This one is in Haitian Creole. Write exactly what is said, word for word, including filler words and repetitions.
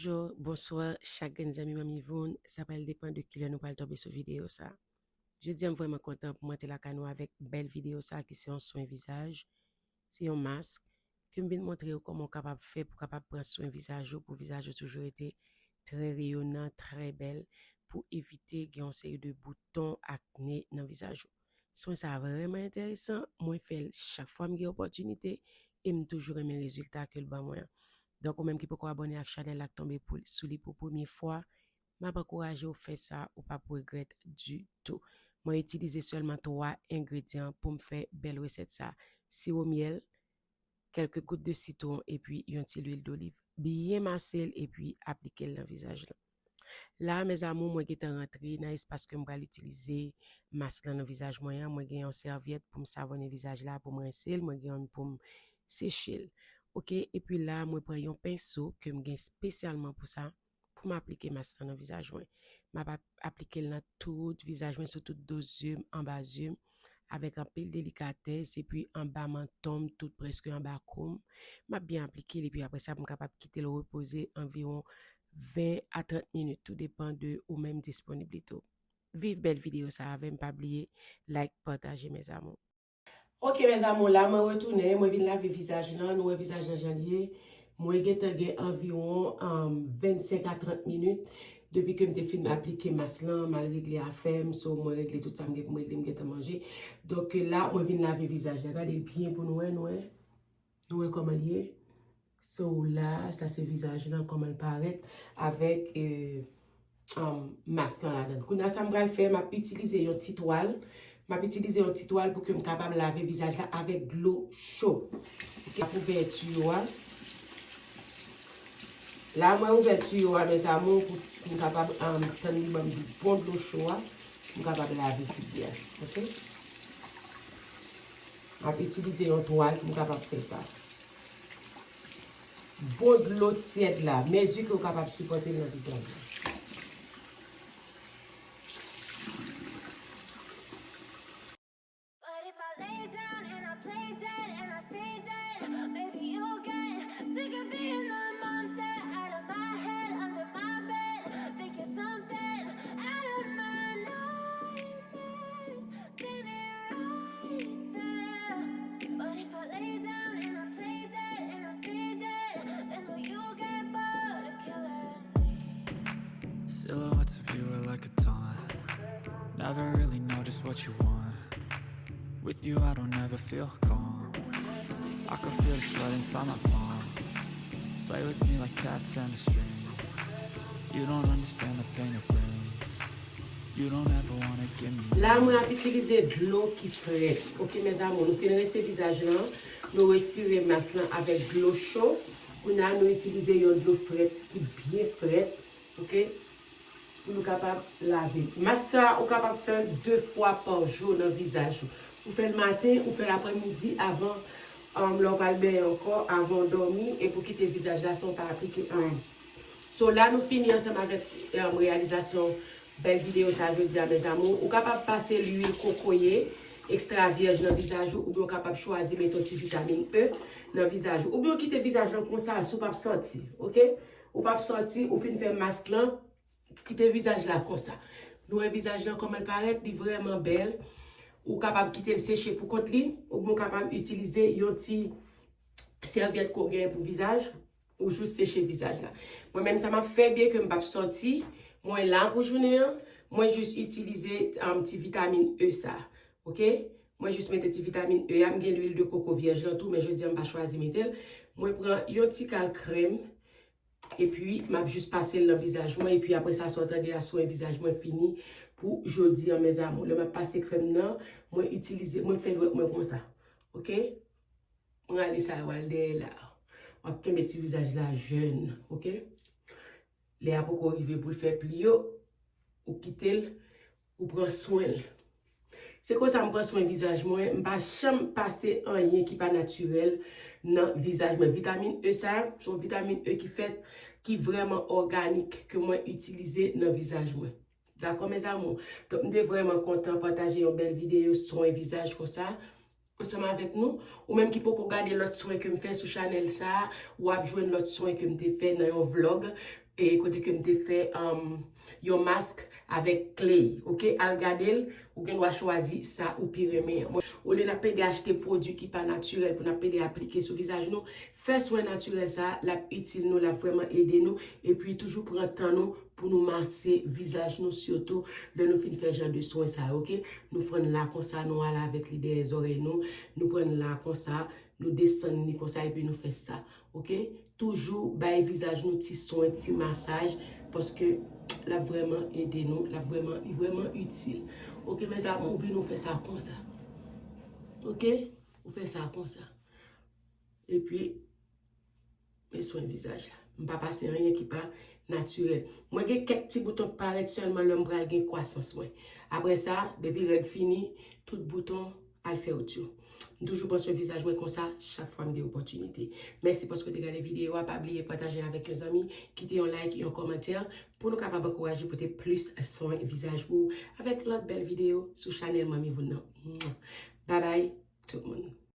Bonjou, bonswa, chak grenn zanmi Manmi Voun, sa pral depann de kilè nou pral tonbe sou videyo sa. Jodi a, m vrèman kontan pou m antre lakay nou avèk bèl videyo sa ki se yon swen vizaj. Se yon mask ke m vin montre w kòman w kapab fè pou kapab pran swen vizaj ou, pou vizaj ou toujou rete trè reyonan, trè bèl, pou evite gen yon seri de bouton, akne nan vizaj ou. Swen sa a vrèman enteresan, mwen fè l chak fwa m gen opòtinite e m toujou renmen rezilta ke l ban mwen an. Donk, ou menm ki poko abòne ak chanèl la, k tonbe pou, sou li pou premye fwa, m ap ankouraje w fè sa, ou p ap regrèt ditou. Mwen itilize sèlman twa engredyan pou m fè bèl resèt sa. Siwo myèl, kèlke gout de sitwon epi yon ti lwil doliv. Byen mase l epi aplike l nan vizaj lan. La, mes amours, mwen gentan rantre nan espas ke m pral itilize mask lan nan vizaj mwen an. Mwen gen yon sèvyèt pou m savonnen vizaj la, pou m rense l. Mwen gen yon pou m seche l. Oke, epi la, mwen pran yon penso ke m gen espesyalman pou sa, pou m aplike mask lan nan vizaj mwen. M ap ap-, aplike l nan tout vizaj mwen, sou tout do zye m, anba zye m, avèk anpil delikatès, epi anba manton m, tout prèske anba kou m. M ap byen aplike l, epi apre sa, pou m kapab kite l repoze anviwon ven a trant minit, tou depann de ou menm disponiblite w. Viv bèl videyo sa avè m, pa bliye like, pataje, mes amours. Oke, mes amours, la mwen retounen, mwen vin lave vizaj lan, nou wè vizaj lan jan l ye. Mwen gentan gen anviwon, um, vennsenk a trant minit depi ke m te fin aplike mask lan, m al regle afè m, so mwen regle tout sa m gen pou m regle, m gentan manje. Donk, la, mwen vin lave vizaj la. Gade l byen pou nou wè, nou wè. Nou wè kòman l ye? So, la, sa se vizaj lan, kòman l parèt avèk, eh, um, mask lan ladan l. Kounye a, sa m pral fè, m ap itilize yon ti twal. M ap itilize yon ti twal pou ke m kapab lave vizaj la avèk dlo cho. Oke, m ap ouvè tiyo a. La, mwen ouvè tiyo a, mes amours, pou, pou m kapab, um, tann li ban m bon dlo cho a, pou m kapab lave pi byen. Oke? M ap itilize yon twal pou m kapab fè sa. Bon dlo tyèd la, mezi ke w kapab sipòte l nan vizaj la. But if I lay down and I play dead and I stay dead, maybe you'll get sick of being the monster out of my head, under my bed. Think you're something out of my nightmares. Seen it right there. But if I lay down and I play dead and I stay dead, then will you get bored of killing me? Silhouettes of you are like a taunt. Never really know just what you want. With you, I don't ever feel calm. I can feel the sweat inside my palm. Play with me like cats and a string. You don't understand the pain it brings. You don't ever wanna give me. La, mwen ap itilize dlo ki frèt. Oke, mes amours, nou fin rense vizaj lan, nou retire mask lan avèk dlo cho. Kounye a, nou itilize yon dlo frèt ki byen frèt. Oke? Pou nou kapab lave. Mask sa, ou kapab fè l de fwa pa jou nan vizaj ou. Ou fè l maten, ou fè l aprèmidi avan, um, lè w pral benyen ankò, avan w dòmi, epi w kite vizaj la san w pa aplike anyen. So, la nou fini ansanm avèk, um, reyalizasyon bèl videyo sa jodi a, mes amours. Ou kapab pase lwil kokoye ekstra vyèj nan vizaj ou, oubyen w kapab chwazi mete yon ti vitamin E nan vizaj ou. Oubyen w kite vizaj lan konsa, si w p ap sòti, oke? Ou p ap sòti, ou fin fè mask lan, kite vizaj la konsa. Nou wè vizaj lan kòman l parèt, li vrèman bèl. Ou kapab kite l seche pou kont li, oubyen w kapab itilize yon ti sèvyèt ke w genyen pou vizaj, ou jis seche vizaj la. Mwen menm sa m ap fè, byen ke m p ap sòti, mwen la pou jounen an, mwen jis itilize, um, ti vitamin E sa. Oke? Mwen jis mete ti vitamin E a, m gen lwil de koko vyèj lan tou, men jodi a m pa chwazi mete l. Mwen pran yon ti kal krèm, epi m ap jis pase l nan vizaj mwen, epi apre sa, sa w tande a, swen vizaj mwen fini pou jodi a, mes amours. Lè m ap pase krèm nan, mwen itilize, mwen fè dwèt mwen konsa. Oke? Mwen rale sa yo al dèyè la. W ap kenbe ti vizaj la jèn, oke? Lè a poko rive pou l fè pli yo, ou kite l, ou pran swen l. Se konsa m pran swen vizaj mwen, m pa janm pase anyen ki pa natirèl nan vizaj mwen. Vitamin E sa, se yon vitamin E ki fèt, ki vrèman òganik, ke mwen itilize nan vizaj mwen. Dakò, mes amours? Donk, m te vrèman kontan pataje yon bèl videyo swen vizaj konsa ansanm avèk nou. Ou menm ki poko gade lòt swen ke m fè sou chanèl sa, w ap jwenn lòt swen ke m te fè nan yon vlòg e kote ke m te fè um, yon mask avèk clay, oke? Al gade l, ou gen dwa chwazi sa ou pi renmen an. Olye n ap pede achte pwodui ki pa natirèl pou n ap pede aplike sou vizaj nou, fè swen natirèl sa, l ap itil nou, l ap vrèman ede nou, epi toujou pran tan nou pou nou mase vizaj nou, sitou lè nou fin fè jan de swen sa yo, oke? Nou pran l la konsa, nou ale avèk li dèyè zòrèy nou, nou pran l la konsa, nou desann li konsa, epi nou fè sa, oke? Toujou bay vizaj nou ti swen, ti masaj, paske l ap vrèman ede nou, l ap vrèman, li vrèman itil. Oke, mes amours, vin nou fè sa konsa. Oke? Ou fè sa konsa. Epi, men swen vizaj la. M pa pase anyen ki pa natirèl. Mwen gen kèk ti bouton k parèt sèlman lè m pral gen kwasans mwen. Apre sa, depi règ fini, tout bouton al fè otyo. M toujou pran swen vizaj mwen konsa chak fwa m gen opòtinite. Mèsi paske w te gade videyo a. Pa bliye pataje avèk yon zanmi, kite yon like, yon kòmantè pou nou kapab ankouraje pote plis swen vizaj pou ou avèk lòt bèl videyo sou chanèl Manmi Voun nan. Bye bye tout moun.